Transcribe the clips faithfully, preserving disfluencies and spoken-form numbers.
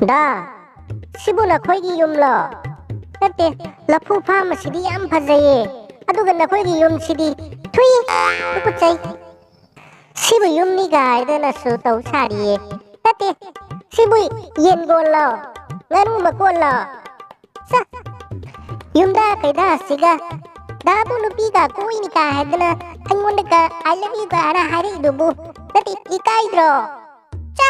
ꯗꯥ, ꯁꯤꯕꯨ ꯅꯈꯣꯏꯒꯤ ꯌꯨꯝꯂꯣ? ꯅꯠꯇꯦ, ꯂꯐꯨ ꯐꯥꯝ ꯑꯁꯤꯗꯤ ꯌꯥꯝ ꯐꯖꯩꯌꯦ, ꯑꯗꯨꯒ ꯅꯈꯣꯏꯒꯤ ꯌꯨꯝꯁꯤꯗꯤ ꯊꯨꯏ, ꯇꯨꯀꯠꯆꯩ꯫ ꯁꯤꯕꯨ ꯌꯨꯝꯅꯤ ꯀꯥꯏꯗꯅꯁꯨ ꯇꯧ ꯁꯥꯔꯤꯌꯦ꯫ ꯅꯠꯇꯦ, ꯁꯤꯕꯨ ꯌꯦꯟꯒꯣꯜꯂꯣ? ꯉꯥꯅꯨ ꯃꯀꯣꯜꯂꯣ? ꯆ! ꯌꯨꯝꯗ ꯀꯩꯗ ꯑꯁꯤꯒ ꯗꯥꯕꯨ ꯅꯨꯄꯤꯒ ꯀꯣꯏꯅꯤ ꯀꯥꯏ ꯍꯥꯏꯗꯅ ꯑꯩꯉꯣꯟꯗꯒ "I love you" ꯀꯥꯏꯅ ꯍꯥꯏꯔꯛꯏꯗꯨꯕꯨ ꯅꯠꯇꯦ, ꯏꯀꯥꯏꯗ꯭ꯔꯣ? ꯆ!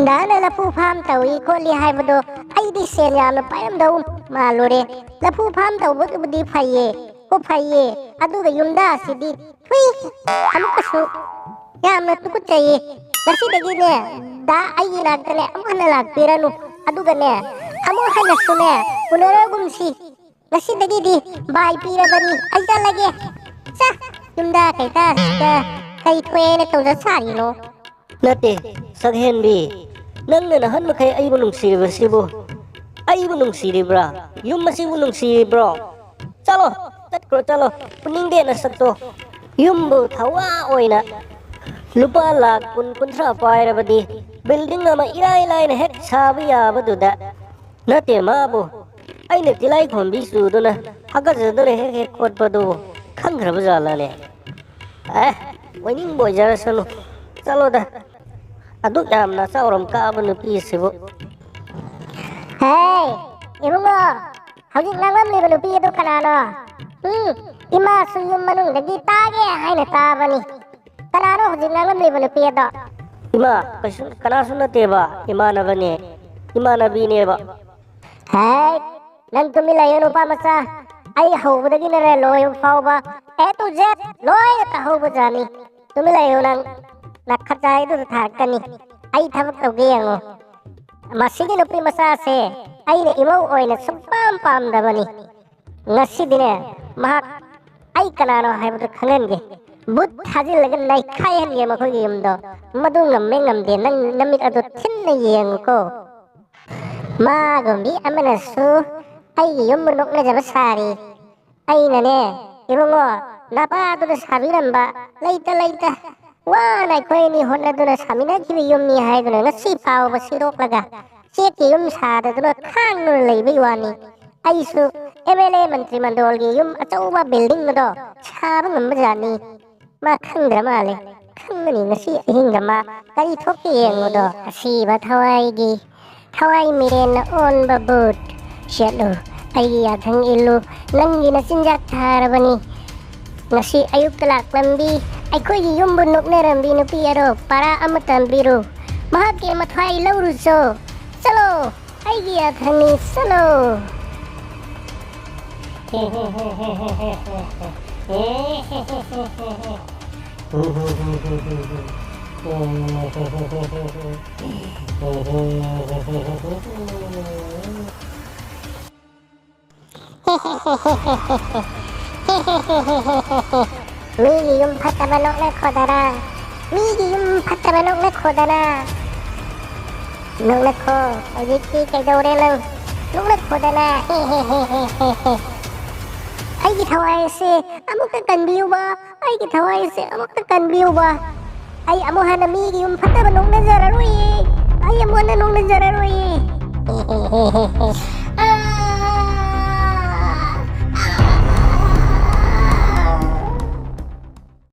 ꯗꯥꯅ ꯂꯐꯨ ꯐꯥꯝ ꯇꯧꯏ ꯈꯣꯠꯂꯤ ꯍꯥꯏꯕꯗꯣ ꯑꯩꯗꯤ ꯁꯦꯜ ꯌꯥꯝꯅ ꯄꯥꯏꯔꯝꯗꯧ ꯃꯥꯜꯂꯨꯔꯦ꯫ ꯂꯐꯨ ꯐꯥꯝ ꯇꯧꯕꯗꯨꯕꯨꯗꯤ ꯐꯩꯌꯦ, ꯀꯣ ꯐꯩꯌꯦ, ꯑꯗꯨꯒ ꯌꯨꯝꯗ ꯑꯁꯤꯗꯤ ꯍꯨꯏ! ꯑꯃꯨꯛꯀꯁꯨ ꯌꯥꯝꯅ ꯇꯨꯀꯠꯆꯩꯌꯦ꯫ ꯉꯁꯤꯗꯒꯤꯅꯦ, ꯗꯥ ꯑꯩꯒꯤ ꯅꯥꯛꯇꯅꯦ ꯑꯃꯨꯛ ꯍꯟꯅ ꯂꯥꯛꯄꯤꯔꯅꯨ꯫ ꯑꯗꯨꯒꯅꯦ, ꯑꯃꯨꯛ ꯍꯟꯅꯁꯨꯅꯦ ꯎꯅꯔꯒꯨꯝꯁꯤ꯫ ꯉꯁꯤꯗꯒꯤꯗꯤ ꯕꯥꯏ ꯄꯤꯔꯕꯅꯤ, ꯑꯩ ꯆꯠꯂꯒꯦ꯫ ꯆꯥ, ꯌꯨꯝꯗ ꯀꯩꯇ ꯁꯤꯗ ꯀꯩ ꯊꯣꯛꯑꯦꯅ ꯇꯧꯖ ꯁꯥꯔꯤꯅꯣ? ꯅꯠꯇꯦ, ꯁꯛꯍꯦꯟꯕꯤ, ꯅꯪꯅ ꯅꯍꯟ ꯃꯈꯩ ꯑꯩꯕꯨ ꯅꯨꯡꯁꯤꯔꯤꯕꯁꯤꯕꯨ, ꯑꯩꯕꯨ ꯅꯨꯡꯁꯤꯔꯤꯕ꯭ꯔꯥ? ꯌꯨꯝ ꯑꯁꯤꯕꯨ ꯅꯨꯡꯁꯤꯔꯤꯕ꯭ꯔꯣ? ꯆꯠꯂꯣ, ꯆꯠꯈ꯭ꯔꯣ, ꯆꯠꯂꯣ, ꯎꯅꯤꯡꯗꯦ ꯅꯁꯛꯇꯣ꯫ ꯌꯨꯝꯕꯨ ꯊꯋꯥ ꯑꯣꯏꯅ ꯂꯨꯄꯥ ꯂꯥꯈ ꯀꯨꯟ ꯀꯨꯟꯊ꯭ꯔꯥ ꯄꯥꯏꯔꯕꯗꯤ building ꯑꯃ ꯏꯔꯥꯏ ꯂꯥꯏꯅ ꯍꯦꯛ ꯁꯥꯕ ꯌꯥꯕꯗꯨꯗ꯫ ꯅꯠꯇꯦ ꯃꯥꯕꯨ, ꯑꯩꯅ ꯇꯤꯂꯥꯏ ꯈꯣꯝꯕꯤ ꯆꯨꯗꯨꯅ ꯍꯥꯀꯠꯆꯗꯨꯅ ꯍꯦꯛ ꯍꯦꯛ ꯈꯣꯠꯄꯗꯨ ꯈꯪꯈ꯭ꯔꯕ ꯖꯥꯠꯂꯅꯦ? ꯑꯦ, ꯑꯣꯏꯅꯤꯡꯕ ꯑꯣꯏꯖꯔꯁꯅꯨ, ꯆꯠꯂꯣꯗ꯫ ꯑꯗꯨꯛ ꯌꯥꯝꯅ ꯆꯥꯎꯔꯝ ꯀꯥꯕ ꯅꯨꯄꯤꯁꯤꯕꯨ꯫ ꯍꯦ, ꯏꯕꯨꯡꯉꯣ, ꯍꯧꯖꯤꯛ ꯉꯥꯡꯂꯝꯂꯤꯕ ꯅꯨꯄꯤ ꯑꯗꯨ ꯀꯅꯥꯅꯣ? ꯎꯝ, ꯏꯃꯥꯁꯨ ꯌꯨꯝ ꯃꯅꯨꯡꯗꯒꯤ ꯇꯥꯒꯦ ꯍꯥꯏꯅ ꯇꯥꯕꯅꯤ꯫ ꯀꯅꯥꯅꯣ ꯍꯧꯖꯤꯛ ꯉꯥꯡꯂꯝꯂꯤꯕ ꯅꯨꯄꯤ ꯑꯗꯣ? ꯏꯃꯥ, ꯀꯩꯁꯨ, ꯀꯅꯥꯁꯨ ꯅꯠꯇꯦꯕ, ꯏꯃꯥꯟꯅꯕꯅꯦ, ꯏꯃꯥꯟꯅꯕꯤꯅꯦꯕ꯫ ꯍꯦ, ꯅꯪ ꯇꯨꯃꯤꯟ ꯂꯩꯌꯨ, ꯅꯨꯄꯥ ꯃꯆꯥ꯫ ꯑꯩ ꯍꯧꯕꯗꯒꯤꯅꯅꯦ ꯂꯣꯏꯕ ꯐꯥꯎꯕ, A to Z ꯂꯣꯏꯅ ꯇꯥꯍꯧꯕꯖꯥꯠꯅꯤ꯫ ꯇꯨꯃꯤꯟ ꯂꯩꯌꯨ ꯅꯪ꯫ ꯅꯈꯠꯆꯥꯏꯗꯨꯗ ꯊꯥꯔꯛꯀꯅꯤ꯫ ꯑꯩ ꯊꯕꯛ ꯇꯧꯒꯦ ꯌꯦꯡꯉꯨ꯫ ꯃꯁꯤꯒꯤ ꯅꯨꯄꯤ ꯃꯆꯥꯁꯦ ꯑꯩꯅ ꯏꯃꯧ ꯑꯣꯏꯅ ꯁꯨꯡꯄꯥꯝ ꯄꯥꯝꯗꯕꯅꯤ꯫ ꯉꯁꯤꯗꯤꯅꯦ, ꯃꯍꯥꯛ ꯑꯩ ꯀꯅꯥꯅꯣ ꯍꯥꯏꯕꯗꯨ ꯈꯪꯍꯟꯒꯦ꯫ ꯕꯨꯠ ꯊꯥꯖꯤꯜꯂꯒ ꯅꯩꯈꯥꯏꯍꯟꯒꯦ ꯃꯈꯣꯏꯒꯤ ꯌꯨꯝꯗꯣ꯫ ꯃꯗꯨ ꯉꯝꯃꯦ ꯉꯝꯗꯦ, ꯅꯪ ꯅꯃꯤꯠ ꯑꯗꯨ ꯊꯤꯟꯅ ꯌꯦꯡꯉꯨꯀꯣ꯫ ꯃꯥꯒꯨꯝꯕꯤ ꯑꯃꯅꯁꯨ ꯑꯩꯒꯤ ꯌꯨꯝꯕꯨ ꯅꯣꯛꯅꯖꯕ ꯁꯥꯔꯤ꯫ ꯑꯩꯅꯅꯦ, ꯏꯕꯨꯡꯉꯣ, ꯅꯄꯥꯗꯨꯅ ꯁꯥꯕꯤꯔꯝꯕ ꯂꯩꯇ ꯂꯩꯇ ꯋꯥꯅ ꯑꯩꯈꯣꯏ ꯑꯅꯤ ꯍꯣꯠꯅꯗꯨꯅ ꯁꯥꯃꯤꯟꯅꯈꯤꯕ ꯌꯨꯝꯅꯤ ꯍꯥꯏꯗꯨꯅ ꯉꯁꯤ ꯐꯥꯎꯕ ꯁꯤꯗꯣꯛꯂꯒ ꯆꯦꯛꯀꯤ ꯌꯨꯝ ꯁꯥꯗꯗꯨꯅ ꯈꯥꯡꯗꯨꯅ ꯂꯩꯕꯒꯤ ꯋꯥꯅꯤ꯫ ꯑꯩꯁꯨ ꯑꯦꯝ ꯑꯦꯜ ꯑꯦ ꯃꯟꯇ꯭ꯔꯤ ꯃꯟꯗꯣꯜꯒꯤ ꯌꯨꯝ ꯑꯆꯧꯕ ꯕꯤꯜꯗꯤꯡ ꯑꯗꯣ ꯁꯥꯕ ꯉꯝꯕ ꯖꯥꯠꯅꯤ꯫ ꯃꯥ ꯈꯪꯗ꯭ꯔ ꯃꯥꯜꯂꯦ꯫ ꯈꯪꯒꯅꯤ ꯉꯁꯤ ꯑꯍꯤꯡꯗ ꯃꯥ ꯀꯔꯤ ꯊꯣꯛꯀꯦ ꯌꯦꯡꯉꯨꯗꯣ꯫ ꯑꯁꯤꯕ ꯊꯋꯥꯏꯒꯤ ꯊꯋꯥꯏ ꯃꯤꯔꯦꯟꯅ ꯑꯣꯟꯕ ꯕꯨꯠ꯫ ꯆꯠꯂꯨ, ꯑꯩꯒꯤ ꯌꯥꯊꯪ ꯏꯜꯂꯨ, ꯅꯪꯒꯤ ꯅꯆꯤꯟꯖꯥꯛ ꯊꯥꯔꯕꯅꯤ꯫ ꯉꯁꯤ ꯑꯌꯨꯛꯇ ꯂꯥꯛꯂꯝꯕꯤ ꯑꯩꯈꯣꯏꯒꯤ ꯌꯨꯝꯕꯨ ꯅꯣꯛꯅꯔꯝꯕꯤ ꯅꯨꯄꯤ ꯑꯗꯣ ꯄꯔꯥ ꯑꯃ ꯇꯝꯕꯤꯔꯨ꯫ ꯃꯍꯥꯛꯀꯤ ꯃꯊ꯭ꯋꯥꯏ ꯂꯧꯔꯨꯆꯣ꯫ ꯆꯠꯂꯣ, ꯑꯩꯒꯤ ꯌꯥꯊꯪꯅꯤ, ꯆꯠꯂꯣ꯫ ꯃꯤꯒꯤ ꯌꯨꯝ ꯐꯠꯇꯕ ꯅꯣꯛꯅꯈꯣꯗꯅ, ꯃꯤꯒꯤ ꯌꯨꯝ ꯐꯠꯇꯕ ꯅꯣꯛꯅꯈꯣꯗꯅ꯫ ꯅꯣꯛꯅꯈꯣ, ꯍꯧꯖꯤꯛꯇꯤ ꯀꯩꯗꯧꯔꯦ ꯅꯪ? ꯅꯣꯛꯅꯈꯣꯗꯅ꯫ ꯑꯩꯒꯤ ꯊꯋꯥꯏ ꯑꯁꯦ ꯑꯃꯨꯛꯇ ꯀꯟꯕꯤꯌꯨꯕ, ꯑꯩꯒꯤ ꯊꯋꯥꯏ ꯑꯁꯦ ꯑꯃꯨꯛꯇ ꯀꯟꯕꯤꯌꯨꯕ꯫ ꯑꯩ ꯑꯃꯨꯛ ꯍꯟꯅ ꯃꯤꯒꯤ ꯌꯨꯝ ꯐꯠꯇꯕ ꯅꯣꯛꯅꯖꯔꯔꯣꯏꯌꯦ꯫ ꯑꯩ ꯑꯃꯨꯛ ꯍꯟꯅ ꯅꯣꯛꯅꯖꯔꯔꯣꯏꯌꯦ꯫